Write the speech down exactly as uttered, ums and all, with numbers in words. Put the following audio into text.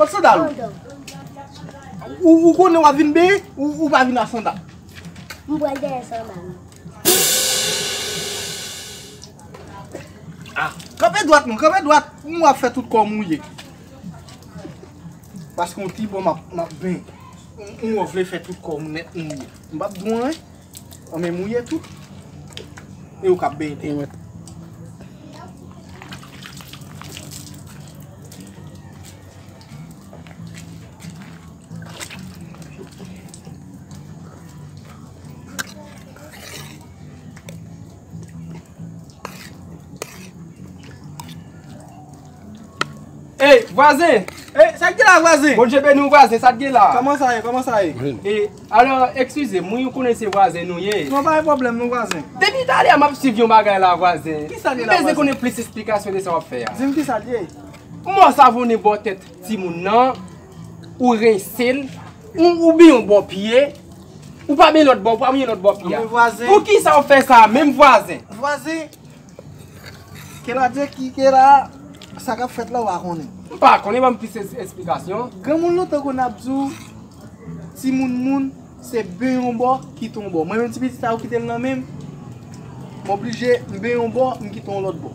Kot sandal ou? Ou, ou konnen w ap vin benyen, ou, ou pa vin ak sandal. M pral dèyè sandal. Ah, kanpe dwat non, kanpe dwat. M w ap fè tout kò mouye. Paske yon ti bò m ap, m ap benyen. M w vle fè tout kò m nèt mouye. M p ap di w anyen. Anben mouye tout. E ou k ap benyen tè. Ey, vwazen! Ey, sa k gen la, vwazen? Bondye beni w, vwazen, sa k gen la? Kòman sa ye? Kòman sa ye? E, alò, eskize m, wi, ou konnen se vwazen nou ye. Non, pa gen pwoblèm, non, vwazen. Depi talè a, m ap swiv yon bagay la, vwazen. Kisa l ye la, vwazen? M bezwen konnen plis esplikasyon de sa w ap fè a. Di m kisa l ye. Mò savonnen bò tèt timoun nan, ou rense l, ou, ou benyen yon bò pye, ou pa benyen lòt bò, ou pa benyen lòt bò pye a. Anben vwazen. Poukisa w fè sa a menm, vwazen? Vwazen. Kela Dye ki kela, sa k ap fèt la w pa konnen. M pa konnen, ban m plis es-, esplikasyon. Granmoun lontan konn ap di w, timoun moun, se benyen yon bò, kite yon bò. Mwen menm ti pitit sa yo kite l nan men m, m oblije, m benyen yon bò, m kite yon lòt bò.